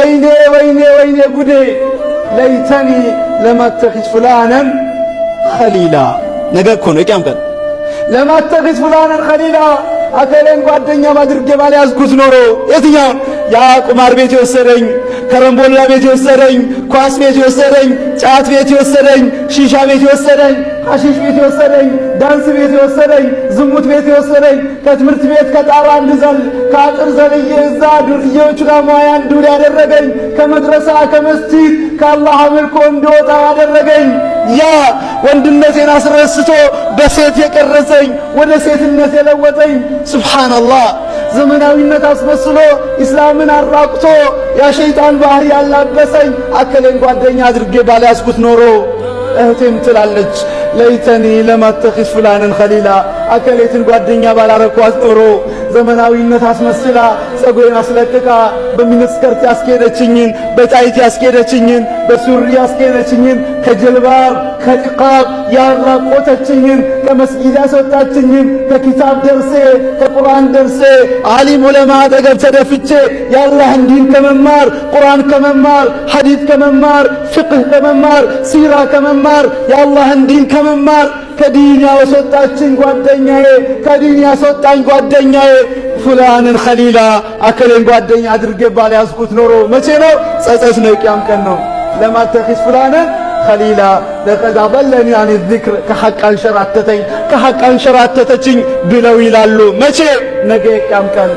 ወይኔ ወይኔ ወይኔ ጉዴ፣ ليتني لم أتخذ فلانا خليلا። ነገ እኮ ነው የቅያም ቀን። لم أتخذ فلانا خليلا፣ አከሌን ጓደኛ አድርጌ ባልያዝኩት ኖሮ። የትኛውን? ያ ቁማር ቤት የወሰደኝ፣ ከረምቦላ ቤት የወሰደኝ፣ ኳስ ቤት የወሰደኝ፣ ጫት ቤት የወሰደኝ፣ ሺሻ ቤት የወሰደኝ፣ ሐሺሽ ቤት የወሰደኝ፣ ዳንስ ቤት የወሰደኝ፣ ዝሙት ቤት የወሰደኝ፣ ከትምህርት ቤት ከጣራ እንድዘል ከአጥር ዘልዬ እዛ ዱርዬዎቹ ጋር ሙያ እንድውል ያደረገኝ፣ ከመድረሳ ከመስጂድ ከአላህ አምልኮ እንድወጣ ያደረገኝ፣ ያ ወንድነቴን አስረስቶ በሴት የቀረጸኝ፣ ወደ ሴትነት የለወጠኝ፣ سبحان الله፣ ዘመናዊነት አስመስሎ ኢስላምን አራቁቶ ያ ሸይጣን ባህሪ ያላበሰኝ አከሌን ጓደኛ አድርጌ ባልያዝኩት ኖሮ። እህቴም ትላለች ليتني لم أتخذ فلانا خليلا፣ አከሌትን ጓደኛ ባላረኳት ኖሮ፣ ዘመናዊነት አስመስላ ጸጉሬን አስለቅቃ በ miniskirt ያስኬደችኝን፣ በ tight ያስኬደችኝን፣ በሱሪ ያስኬደችኝን፣ ከጀልባብ ከኒቃብ ያራቆተችኝን፣ ከመስጊድ ያስወጣችኝን፣ ከኪታብ ደርሴ ከቁርአን ደርሴ ዓሊም ዑለማ አጠገብ ተደፍቼ የአላህን ዲን ከመማር፣ ቁርአን ከመማር፣ ሐዲት ከመማር፣ ፍቅህ ከመማር፣ ሲራ ከመማር፣ የአላህን ዲን ከመማር ከዲን ያስወጣችኝ ጓደኛዬ፣ ከዲን ያስወጣኝ ጓደኛዬ فلانا خليلا፣ አከሌን ጓደኛ አድርጌ ባልያዝኩት ኖሮ። መቼ ነው? ጸጸት ነው፣ የቅያም ቀን ነው። لم أتخذ فلانا خليلا لقد أضلني عن الذكر፣ ከሐቅ አንሸራተተኝ፣ ከሐቅ አንሸራተተችኝ ብለው ይላሉ። መቼ? ነገ የቅያም ቀን።